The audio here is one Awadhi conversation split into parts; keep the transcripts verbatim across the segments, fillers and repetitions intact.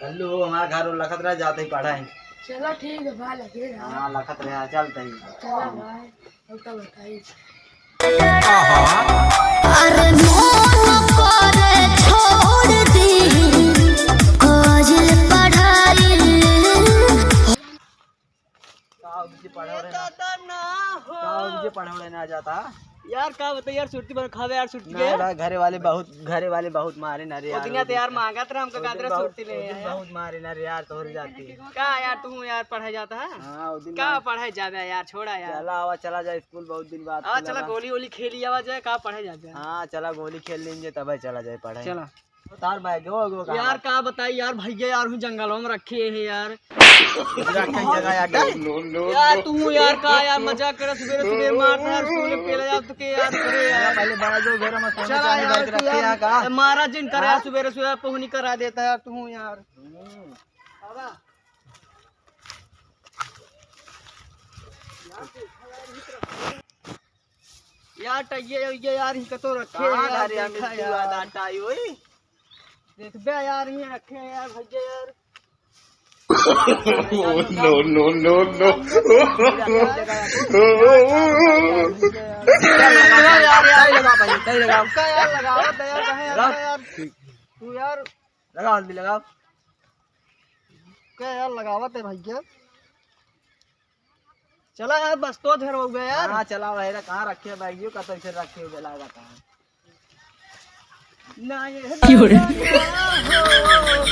चलो, हमार घर लखत रह जाते ही पढ़ाई। चलो, ठीक है भाई, लगे रहा। हाँ, लखत रहा, चलते ही। चलो भाई, हम तो बताई। अरे मोन करे छोड़ दी, काजल पढ़ाई। का उनके पढ़ौड़े ना, दादा ना हो। का उनके पढ़ौड़े ना जाता? यार, का बताई यार, सुरती बन खावे यार, सुरती ना के। यार, घरे वाले बहुत, घरे वाले बहुत मारे ना रे ओ यार, दिना वो तो यार दिन मांगत रहे हमको, ओ दिन कादरा बहुत, सुरती ले ओ दिन यार। बहुत मारे ना रे यार, तोहरे जाते। का यार, तू यार पढ़े जाता है? हाँ, ओ दिन का मार- पढ़े जाबे यार, छोड़ा यार। चला आवा, चला जा स्कूल, बहुत दिन बाद आवा, खुला चला बा। गोली वोली खेली आवा जाए, का पढ़े जाबे? हाँ, चला गोली खेल लेंगे, तब चला जाए पढ़े। चला। तार बैग हो, हो, कहाँ यार, बा? का बताई यार, भैया यार, हूँ जंगलों में रखे हैं यार। रखे जगह यार, डर। यार, तू यार, का यार, मजाक करे, सुबेरे, सुबेरे मारता है, स्कूल में पेला जाओ तो के यार, करे यार। पहले बड़ा जो घर में सोने चला चांदी यार, बैग तू रखे यार, हैं का? मारा जिन करे यार, हाँ? सुबेरे, सुबेरे पहुनी करा देता यार, तू यार। हम्म। यार, टइये, ये यार, इनका तो रखे हैं कहाँ यार, धरे हैं देखा मिट्टी यार। वाला टाई, ओए? देखबे यार, ये रखे हैं यार, भैया यार। No, no, no, no। यार, यार, यार, यार। तई लगा भाई, तई लगा। का यार, लगावा, दया कहे यार, रख। यार। तू यार। लगा, हल्दी लगा। का यार, लगावत है भैया। चला यार, बस तो ढेर हो गया यार। हाँ, चला, वही रहा, कहाँ रखे बैगियो का, तो इसे रखे हुए लागत है। ना, ये क्यों रे? ना हो।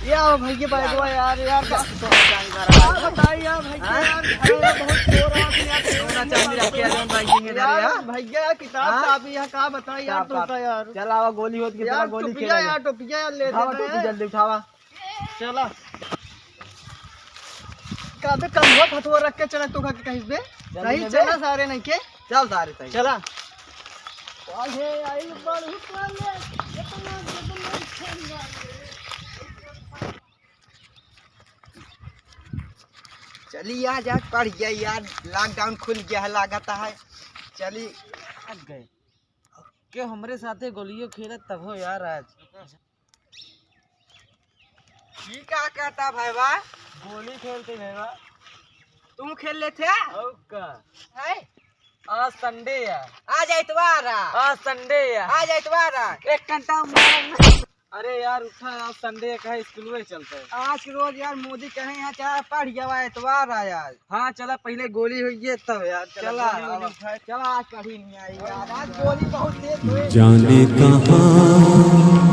ये आओ भैया, बैगवा यार, यार, बस तो जान कर का बताई यार, भैया, हाँ? यार, घर में बहुत शोर आ गया, सोना चांदी रखे हैं, बैगिंग इधर यार, यार। भैया, किताब हाँ? कापी है, का बताई यार, किताब तू का कापी। यार। चला, आवा, गोली होत के, यार, चला, गोली टोपिया खेला यार, जाए। टोपिया यार, ले उठावा, लेते टोपी हैं। जल्दी उठावा। चला। का बे, कंधवा फतवा रख के चला, तो का कहिस बे? चल सही, ले बे। चला सारे नहीं के। चल सारे सही। चला। काहे आई बड़ू काले, इतना जबरन खेल रहा है। चली आज, आज पढ़ गया यार, लॉकडाउन खुल गया है, लागत है। चली। थक गए। के हमरे साथे गोलियो खेलत तब हो यार आज। ई का कहता भैया? गोली खेलते भैया। तू खेल लेते? और का? है? आज संडे है। आज इतवार है। आज संडे है। आज इतवार है। एक घंटा मार। अरे यार उठा, आज संडे है, कहे स्कूल में चलते हैं। आज के रोज यार मोदी कहे यहाँ चाहे पढ़ गया, इतवार है आज। हाँ, चला, पहिले गोली होइए तब यार। चला, चला, गोली वोली उठाए। चला, आज पढ़ी नहीं आई यार। आज गोली बहुत तेज हुई। जाने कहाँ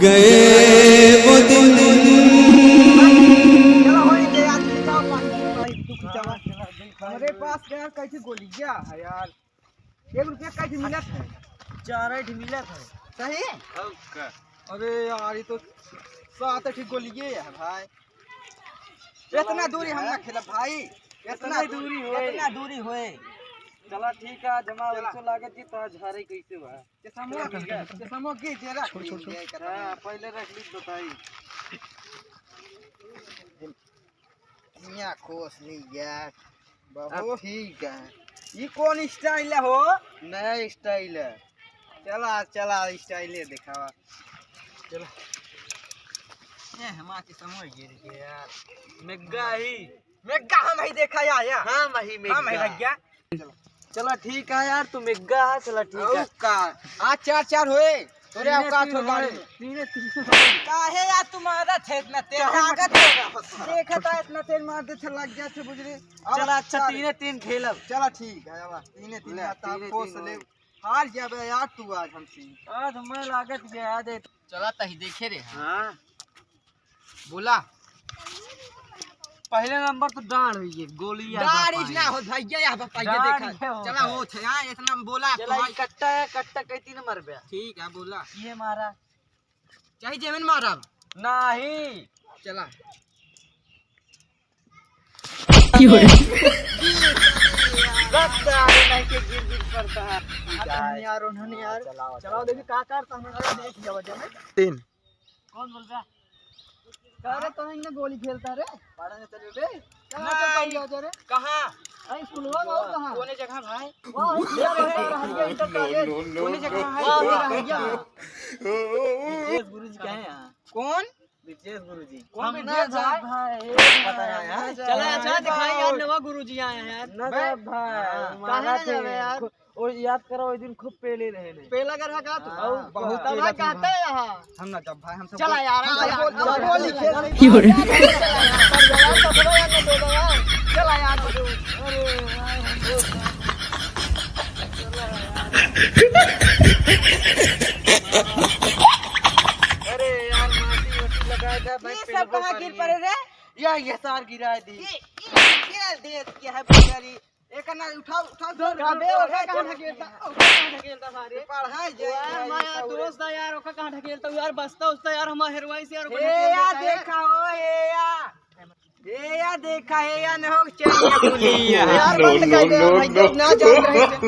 गए वो दिन। चला, होई दे यार, खिंचाओ, पानी, पानी, तू खिंचावा। हमरे पास यार कैसे गोली गया है यार? एक रुपया कैसे मिलत है? चार आठ मिलत है। सही? और का? अरे यार, ये तो सात आठ गोलिये है भाई। इतना दूरी हम ना खेलब भाई। इतना इतना दूरी दूरी होए। इतना दूरी होए। चला ठीक है, जमा चला। वैसे लागत कि तो झारे कैसे बा? चश्मो, चश्मो की जेरा छोड़, छोड़, छोड़। हाँ, पहले रख ली बताई। यहाँ खोस नहीं यार। अब बहुत ठीक है। ई कौन स्टाइल है हो? नया स्टाइल है। चला, चला, स्टाइल है, दिखावा। चला। ए, हमार चश्मा गिर गया यार। मेग्गा ही। मेग्गा हम ही देखा या, या। हाँ, वही मेग्गा। हम ही लग गया। चला ठीक है यार, तू मेग्गा है, चला ठीक है। का? आज चार चार होए। तोरे तीने औकात तीन हो गाड़ी होए, में। तीने तीन होए। काहे यार तू मारत है इतना तेज? काहे लागत है। देखा था इतना तेज मार दे थे, लग गया थे बुझले। अब चला, अच्छा, चार। तीने तीन खेलब। चला ठीक है, अब तीने तीन ले, आता, तीने खोस तीन ले। होए। हार जाबे यार तू आज हमसे। आज मैं लागत गया दे। चला तही देखे रे। हाँ। बोला। पहले नंबर तो डांड हुई है, गोली यार डांड बाप इस ना आए। हो भैया, यहाँ पर पहले डांड देखा। ये हो चला गया। हो थे, हाँ, इतना बोला चला, तो ये भाई। कट्टा है, कट्टा कहती ना मर गया। ठीक है, बोला। ये मारा। चाहे जेवन मारा। नहीं। चला। क्यों रे? रक्त आ रहे नहीं के गिर गिर पड़ता है। अरे यार, उन्होंने यार। चलाओ, चलाओ, चलाओ। देखिए, का करता हूँ, देख लिया वजह में। तीन। कौन बोल रहा? का रे, तो इन्हें गोली खेलता रे? पढ़ने चले बे। कहाँ से नहीं। पढ़ गया रे? कहाँ? अरे, स्कूलवा में और कहाँ? कौने जगह भाई? वहाँ है, किधर है? हरिया इंटर कॉलेज। कौने जगह है? वहाँ है, हरिया में। ब्रिजेश गुरुजी कहाँ है यहाँ? कौन? ब्रिजेश गुरुजी। कौन हम ब्रिजेश ना जात भाई? भाई। पता है यार। चला, चला, दिखाई यार, नवा गुरुजी आए हैं यार। ना बे, जात भाई, हाँ। हमारा काहे ना थे जावे यार? खु-, और याद करो, ओइ दिन खूब पेले रहे ने। पेला कर रहा का तू? हाँ, बहुत तब पेला कहता है यहाँ। हम ना जब भाई, हम सब चला यार, हम चला सब यार, बोल, हम सब बोल, खेल रही। क्यों रे? चला यार, चला यार, चला यार। अरे यार, अरे यार, माटी वाटी लगा दे भाई, ये सब पेलबो कहाँ गिर करिए। पड़े रे? या, ये सार गिरा दी। ये, ये खेल देत क्या है बेचारी? एक ना उठाओ, उठाओ, उठाओ, अबे, उठाओ, ओका कहाँ ढकेलता? ओका कहाँ ढकेलता सारे? पढ़ाई जाए, वाह, पढ़ाई हमारा जाए, दोस्त है यार, ओका कहाँ ढकेलता हूँ यार, बस्ता उस्ता यार, हमारा हेरवाई से यार, ओका ए, ढकेलता यार, है। देखा हो, ए, या। ए, या देखा, ए, या न हो, चल, ये बोली, यार। यार, बंद कर दे, भाई, जब ना जान रहे थे।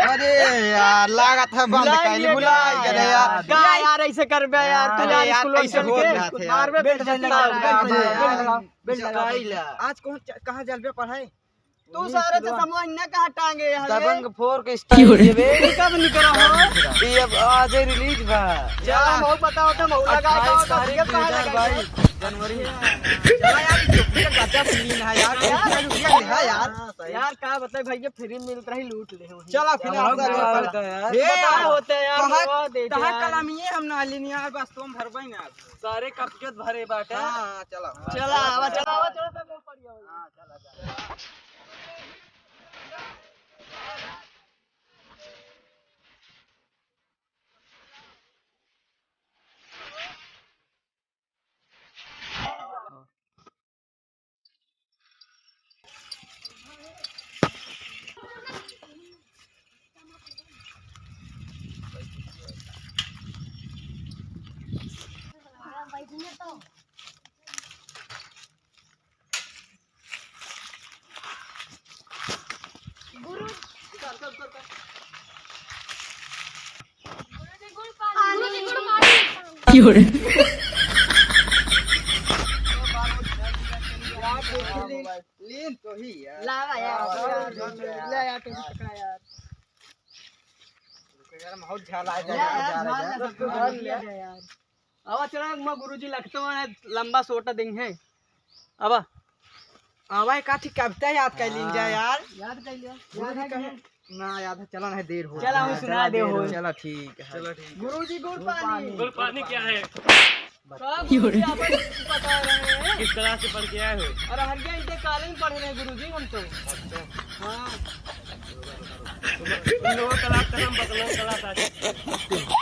अरे यार, लागत है बंद भुला कैली, गया भुला यार। गया यार। का यार ऐसे करबे यार, तू अरे यार, यार, स्कूल कैसे चल हो के जात है यार? मारबे बैठ जाए, बैठ जाए, बैठ जाए। आज कौन च-, कहाँ जलबे पढ़ाई? तू सारे तो समझ ना कहाँ टांगे है रे। दबंग फोर के क्यों रे? स्टाइल ये बे। तू कब निकला हो? ये अब आज रिलीज बा। चला, मऊ बताओ तो, मऊ लगा दो, अट्ठाईस तो तारीख ये कहाँ दो हज़ार बाईस। लगा है? जनवरी। चला यार, ये चुप्पी का गजब सीन है यार, यार। पैसा रुपया है यार। यार, का बताए भैया, फ्री मिलत रही, लूट ले हो। चला, फिर हम आपका लोग लोग यार। करते हैं यार। हे बताओ यार, होते यार, कहाँ, मरवा देते कहाँ यार। कलमिये हम ना लेनी यार, बस तुम भरबई ना। सारे कपजत भरे बाटे। हाँ, हाँ, चला। चला, आवा, चला, आवा, चला, सब लोग पढ़िया हो। हाँ, चला, चला। क्यों रे? लीन तो ही यार। लावा यार, हाँ, ले यार, तू भी पकड़ा यार। रुको यार, बहुत झाला है, ले यार, झाला है, झाला है, झाला है। सबको झाला है यार। आवा चला, मैं गुरुजी लखतो है, लंबा सोटा देंगे। आवा। आवा, एक आधी कविता याद कर लीन जा हाँ। यार। याद कर लिया। गुरुजी याद है कहे, कि नहीं? ना याद है, चला ना, देर हो चला, रहा हम है। सुना दे हो। चला, ठीक है। चला, ठीक है। गुरुजी, गुड़ पानी। गुड़ पानी क्या है? सब गुरुजी आपन बता रहे हैं। किस क्लास से पढ़ के आए हो? अरे हरिया इनके कॉलेज में पढ़ रहे हैं गुरुजी हम तो। अच्छा। हाँ। तुम लोगों का क्लास खत्म, बकलोल क्लास आ जाओ।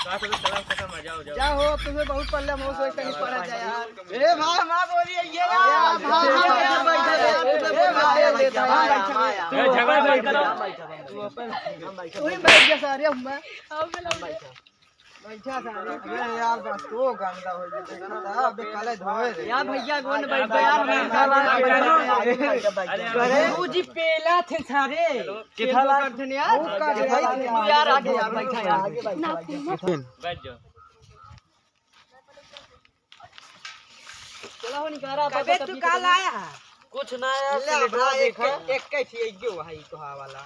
क्लास खत्म, आ जाओ, जाओ। क्या हो, तुम्हें बहुत पढ़ लिया, मौसम कहीं पढ़ा जाए यार। ए भाई, हम बोलिए, ये यार, भाई, भाई, भाई, भाई, भाई, भाई, भाई, भाई, ए, झगड़ा मत करो। तू ही बैठ जा सारे, हम मैं। बैठा सारे। अरे यार, बस तो गंदा हो गया, देखा था, अबे काले धोए रे। यार भैया, गोन बैठ जा यार, मैं खा रहा हूँ। अरे गुरुजी पेला थे सारे। कितना लाख थे यार? वो का भाई थे। तू यार आगे यार, बैठा यार। बैठ जाओ। चला हो निकारा, कबे तू का लाया? कुछ ना यार, ले सिलेटवा भाई, देखा। एक, एक कैसी है, यो भाई, कोहा वाला।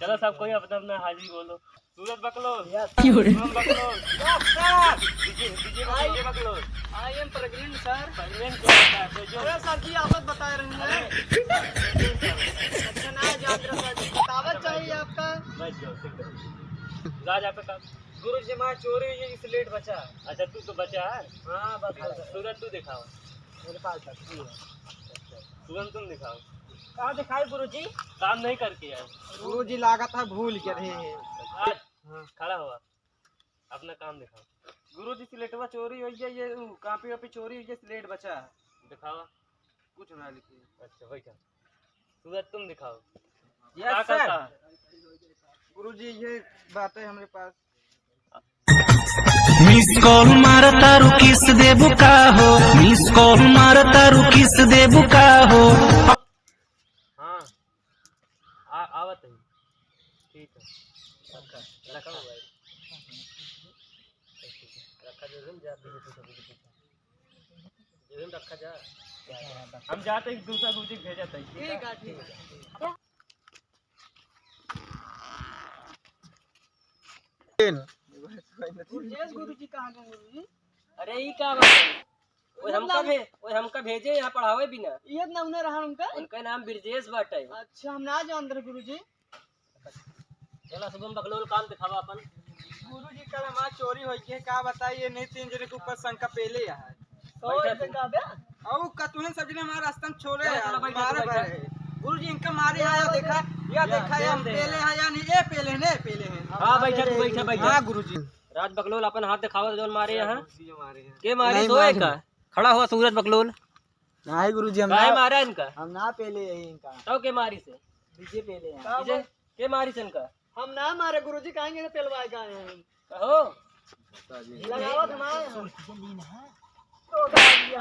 चलो, सब कोई अपना अपना हाजिरी बोलो। सूरज बकलोल। क्यों रे? शुभम बकलोल। Yes, sir। विजय, विजय बकलोल, विजय बकलोल। I am pregnant, sir। Pregnant क्या होता है? तो जो अरे sir जी, आप बता रहे हैं। अच्छा, ना याद रखा जी, बतावा चाहिए आपका। बैठ जाओ, ठीक है। राज, आपका काम। गुरुजी, हमारा चोरी हुई है, slate बचा है। अच्छा, तू तो बचा है। हाँ, बस, अच्छा, बस। सूरज, तू दिखाओ। मेरे पास है, ये है। अच्छा, सूरज, तुम दिखाओ। कहाँ दिखाई गुरुजी? काम नहीं करके आए। गुरुजी, लागत है भूल गए हैं। आज हाँ। खड़ा हुआ, अपना काम दिखाओ। गुरुजी, स्लेटवा चोरी हुई है, ये, उ, कापी वापी चोरी हुई है, slate बचा है। दिखावा। कुछ ना लिखे। अच्छा, बैठा। सूरज, तुम दिखाओ। Yes, का, का, sir। का? गुरुजी, ये बात है हमारे पास। Miss call मारा तारू, kiss देबू का हो? Miss call मारा तारू, kiss देबू का हो? हाँ, आ, आवत है। ठीक है। रखा हुआ है। जेबी में रखा जा। हम जाते ही दूसरा गुरुजी भेजा था। ठीक है, ठीक है। गुरुजी कहाँ गए गुरुजी? अरे, ई का बात है? ओए, हमका भे-, ओए, हमका भेजे यहाँ पढ़ावे बिना। ये नाम ना रहा उनका? उनका नाम ब्रजेश बाटे। अच्छा, हम ना जानत रहे गुरुजी। चला शुभम बकलोल, काम दिखावा अपन। गुरुजी, कल हमार चोरी होई के, का बताई, ये नहीं तीन जने के ऊपर शंका पेले है। तो बैठा तू। औ का तुहन सब जने हमार रास्ता में छोड़े चला, हैं, चला, बैठा, मारे बैठा। भरे। गुरुजी, इनका मारे आया, देखा, या या, देखा, या देन, देन। पेले हैं या नहीं, ये पेले हैं, नहीं पेले हैं। हाँ, बैठा तू, बैठा, बैठा। हाँ, गुरुजी। राज बकलोल, अपन हाथ दिखावा, जौन मारे यहाँ। गुरुजी, हमारे यहाँ। के मारी नहीं, सोए मारे। का? खड़ा हुआ सूरज बकलोल। नहीं गुरुजी, हम काहे ना, मारा इनका? हम ना पेले यही इनका। तो के मारी से? विजय पेले हैं। विजय, के मारी से इनका? हम ना मारे गुरुजी, काहे के पेलवाए का है? कहो। लगावत हमारे हैं। तो डाल दिया।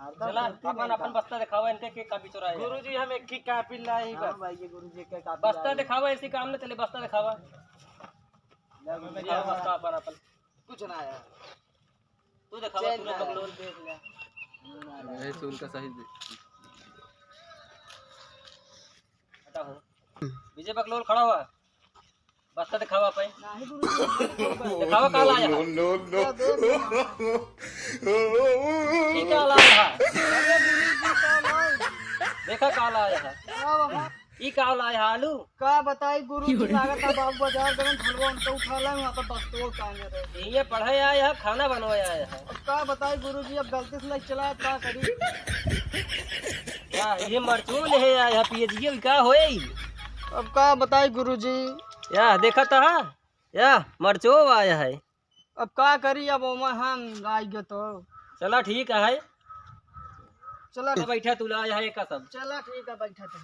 हरदम चला, सुनती अपन, नहीं अपन का। बस्ता दिखावा इनके, के कापी चुराए हैं। गुरुजी, हम एक ही कापी लाए हैं हाँ बस। भाई, ये गुरुजी के कापी बस्ता लाए हैं। दिखावा, ऐसे काम न चले, बस्ता दिखावा। ले गुरुजी, दिखावा हाँ। बस्ता अपन, अपन। कुछ ना आया। तू दिखावा, चल तू ना। बकलोल देख ले। यही से उनका सही दे। हटा हो। विजय बकलोल खड़ा हुआ। बस्ता दिखावा पे। नहीं गुरुजी, दिखावा का लाया है? No, no, no। ये का लाया है? देखा का लाया है? का बाबा? ई का लाया है, आलू? का बताई गुरुजी, लागत है बाबू बाजार गए, ढोलवा उनका उठा लाए, वहाँ पर बस्तुआ टांगे रहे। ये पढ़े आया है, खाना बनवाए आया है। अब का बताई गुरुजी, अब गलती से लेके चला, अब का करी? या, ये मरचो ले है, या, या पिए जिए, का होए? अब का बताई गुरुजी? या, देखा तो हा? या, मरचो आया है। अब का करी, अब ओमा हम आइ गए तो। चला ठीक है। चला। तो बैठा तू ला है का सब। चला ठीक है, बैठा तो।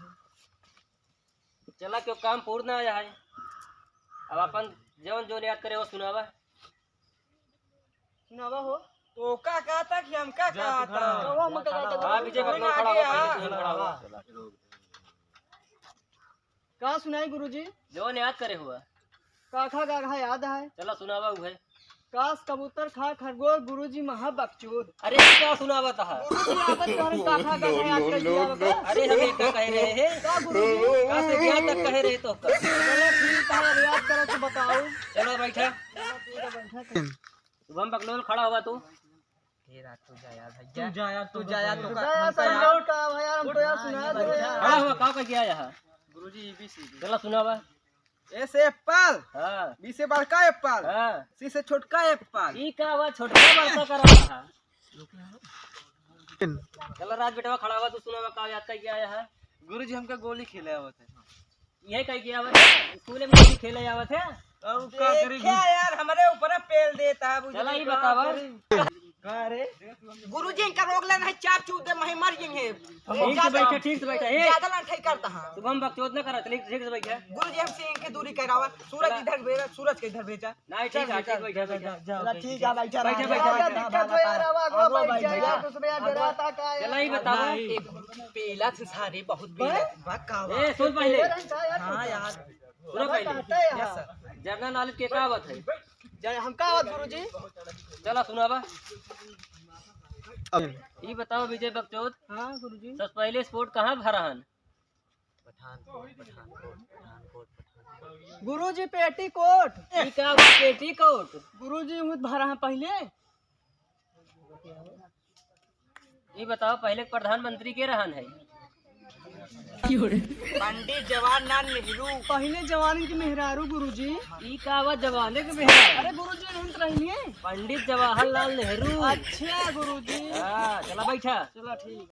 चला क्यों काम पूर्ण आया है। अब अपन जौन जौन याद करे हो सुनावा। सुनावा हो। तो का कहता कि हम का कहता? तो हम का कहता? हाँ, विजय भगवान खड़ा हुआ, पहले तुम खड़ा हुआ। का सुनाई गुरुजी? जौन याद करे हुआ। काखा गाघा याद है। चला सुनावा उहे। कास कबूतर खा खरगोश गुरुजी महा बकचोद। अरे, ये का सुनावा तहा? गुरुजी, आपन तोहरे काखा गाघा याद कर दिया बा। अरे, हम एक कह रहे हैं। का गुरुजी? का से क्या तक कह रहे तो का? चलो ठीक है, अब याद करो तो बताओ। चलो बैठा। चलो ठीक है, बैठा। शुभम बकलोल खड़ा हुआ तू। हे रात तू जा यार भैया। तू जा यार, तू जा यार, तू तू का, जा यार, हमका समझाओ यार। का भैया, हम तो यार सुना दे यार। खड़ा हुआ, का कह गया यहाँ? गुरुजी, A B C D। चला सुनावा। A से apple। हाँ। B से बड़का apple। हाँ। C से छोटका apple। ई का हुआ, छोटका बड़का करा रहा? चला राज बेटवा खड़ा हुआ, तू सुनावा, का याद कह गया यहाँ? गुरुजी, हमका गोली खेले आवत है। यह कह के आवत है, स्कूल में भी खेले आवत है। अब का करी देखे गुरु? यार, हमरे ऊपर पेल देता है, बुझे चला, नहीं ये का बतावा। करी। का रे? गुरुजी, इनका रोक लेना है, चाप चूप दे, मही मर जाएंगे। ठीक से बैठे, ठीक से बैठे, ए। ज्यादा लंठाई करता है। शुभम बकचोद ना करा, ठीक, ठीक से बैठे। गुरुजी, हमसे इनके दूरी करावा, सूरज चला। इधर भेजा, सूरज के इधर भेजा। नहीं, ठीक है, ठीक, बैठा, बैठा। चला, ठीक है, बैठा, बैठा, बैठा, बैठा। ज्यादा दिक्कत हो यार, अब आगवा बैठ जाए यार, दूसरे यार, डराता का है? चला, ही बतावा। ए, गुरुजी, पेला से सारे बहुत पेला, बा का बा? ए, सुन पहले। पेला रंग का यार, हाँ यार। सुनो पहले। कहता है यार। Yes, sir। General knowledge के का बात है? जय, हम का बात गुरुजी? चला सुनावा। अब ई बताओ विजय बकचोद। हाँ गुरुजी। सबसे पहले sport कहाँ भरा हन? पठानकोट, पठानकोट, पठानकोट, पठानकोट। गुरुजी, पेटीकोट। ई का बा पेटीकोट? गुरुजी, उत भरा है पहले। ई बताओ, पहले प्रधानमंत्री के रहन है? पंडित जवाहरलाल नेहरू। पहले जवान के मेहरारू गुरुजी। ई का बा जवाने के मेहरारू? अरे गुरुजी, नहीं तो रही है। पंडित जवाहरलाल नेहरू। अच्छा गुरुजी। हाँ, चला बैठा। चला ठीक।